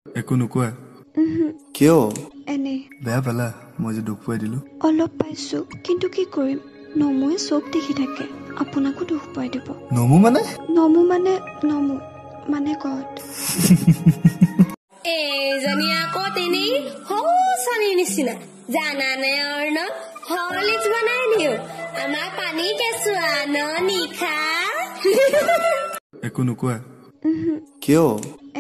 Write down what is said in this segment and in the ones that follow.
একো নোকোৱা কিয়? এনেই। বেয়া পালা মই যে দুখ পোৱাই দিলো? অলপ পাইছো, কিন্তু কি কৰিম, নমুৱে চব দেখি থাকে, আপোনাকো দুখ পোৱাই দিব। নমু মানে? নমু মানে নমু মানে গড। এইজনী আকৌ তেনেই সৌ ছোৱালীৰ নিচিনা জানানে অৰ্ণৱ, হৰলিক্স বনাই দিওঁ, আমাৰ পানী কেঁচুৱা ন নিশা। একো নোকোৱা কিয়?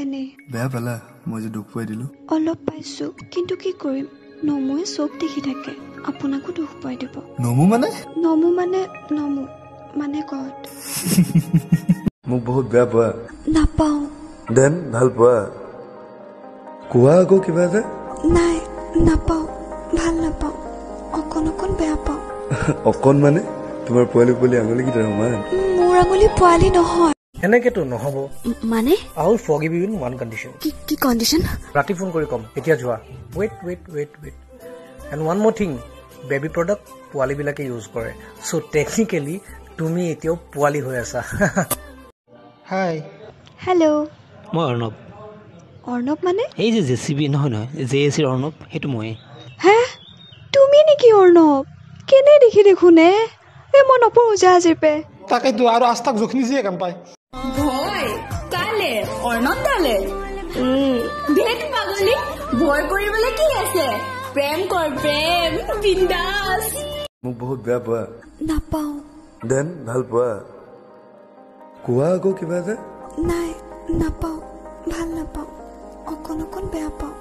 এনেই। বেয়া পালা মই যে দুখ পোৱাই দিলো? অলপ পাইছো, কিন্তু কি কৰিম, নমুৱে চব দেখি থাকে, আপোনাকো দুখ পোৱাই দিব। নমু মানে? নমু মানে নমু মানে গড। মোক বহুত বেয়া পোৱা? নাপাওঁ। Then ভাল পোৱা? কোৱা আকৌ কিবা এটা। নাই, নাপাওঁ, ভাল নাপাওঁ, অকণ অকণ বেয়া পাওঁ। অকণ মানে? তোমাৰ পোৱালি পোৱালি আঙুলিকেইটাৰ সমান। মোৰ আঙুলি পোৱালি নহয়। এনেকেতো নহ'ব। মানে? I will forgive you in one condition. কি কি কণ্ডিশ্যন? ৰাতি ফোন কৰি ক'ম, এতিয়া যোৱা। Wait wait wait wait, and one more thing, baby product পোৱালীবিলাকে use কৰে, চ' টেকনিকেলি তুমি এতিয়াও পোৱালি হৈ আছা। হাই। হেল্ল'। মই অৰ্ণৱ। অৰ্ণৱ মানে? এই যে জে চি বি, নহয় নহয়, জে এ চিৰ অৰ্ণৱ, সেইটো ময়েই। হে, তুমি নেকি অৰ্ণৱ? কেনে দেখি দেখোন হে? এই মই নপঢ়ো যা আজিৰ পে। তাকেতো, আৰু আস্থাক জোখ নিজে গম পায়। ভয় কালে অৰ্ণৱ দালে। ধেত পাগলী, ভয় কৰিবলৈ কি আছে? প্ৰেম কৰ প্ৰেম, বিন্দাস। মোক বহুত বেয়া পোৱা? নাপাওঁ। Then ভাল পোৱা? কোৱা আকৌ কিবা এটা। নাই, নাপাওঁ, ভাল নাপাওঁ, অকণ অকণ বেয়া পাওঁ।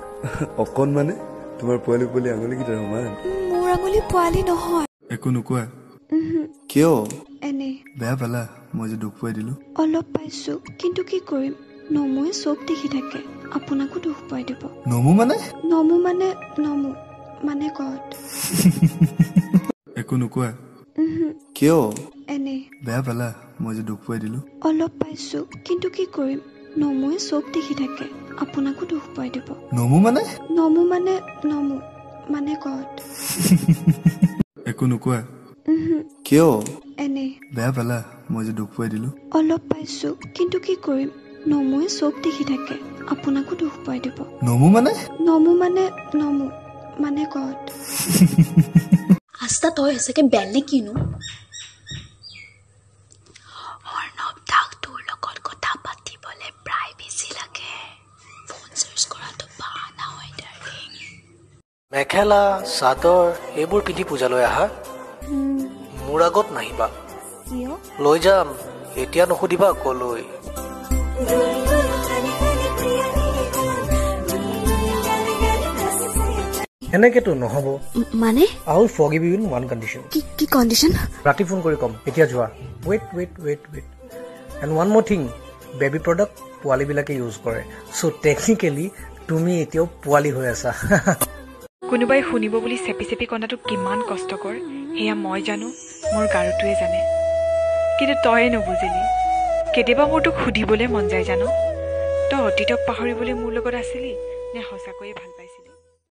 অকণ মানে? তোমাৰ পোৱালি পোৱালি আঙুলিকেইটাৰ সমান। মোৰ আঙুলি পোৱালি নহয়। একো নোকোৱা কিয়? এনেই। বেয়া পালা মই যে দুখ পোৱাই দিলো? অলপ পাইছো, কিন্তু কি কৰিম, নমুৱে চব দেখি থাকে, আপোনাকো দুখ পোৱাই দিব। নমু মানে? নমু মানে নমু মানে গড। একো নোকোৱা কিয়? এনেই। বেয়া পালা মই যে দুখ পোৱাই দিলো? অলপ পাইছো, কিন্তু কি কৰিম, নমুৱে চব দেখি থাকে, আপোনাকো দুখ পোৱাই দিব। নমু মানে? নমু মানে নমু মানে গড। একো নোকোৱা কিয়? এনেই। বেয়া পালা মই যে দুখ পোৱাই দিলো? অলপ পাইছো, কিন্তু কি কৰিম, নমুৱে চব দেখি থাকে, আপোনাকো দুখ পোৱাই দিব। নমু মানে? নমু মানে নমু মানে গড। আস্তা, তই সঁচাকে বেল নে কিনো? অৰ্ণৱ দাক তোৰ লগত কথা পাতিবলৈ প্ৰাইভেচি লাগে। ফোন চাৰ্জ কৰাটো বাহানা হয় ডাৰ্লিং। মেখেলা চাদৰ এইবোৰ পিন্ধি পূজালৈ আহা, মোৰ আগত নাহিবা। কিয়? লৈ যাম, এতিয়া নুসুধিবা কলৈ। এনেকেতো নহ'ব। মানে? I will forgive you in one condition. কি কি কণ্ডিশ্যন? ৰাতি ফোন কৰি ক'ম, এতিয়া যোৱা। Wait wait wait wait, and one more thing, baby product পোৱালীবিলাকে use কৰে, চ' টেকনিকেলি তুমি এতিয়াও পোৱালি হৈ আছা। কোনোবাই শুনিব বুলি চেপি চেপি কন্দাটো কিমান কষ্টকৰ সেয়া মই জানো, মোৰ গাৰুটোৱে জানে, কিন্তু তয়ে নুবুজিলি। কেতিয়াবা মোৰ তোক সুধিবলৈ মন যায় জান, তই অতীতক পাহৰিবলৈ মোৰ লগত আছিলি নে সঁচাকৈয়ে ভাল পাইছিলি?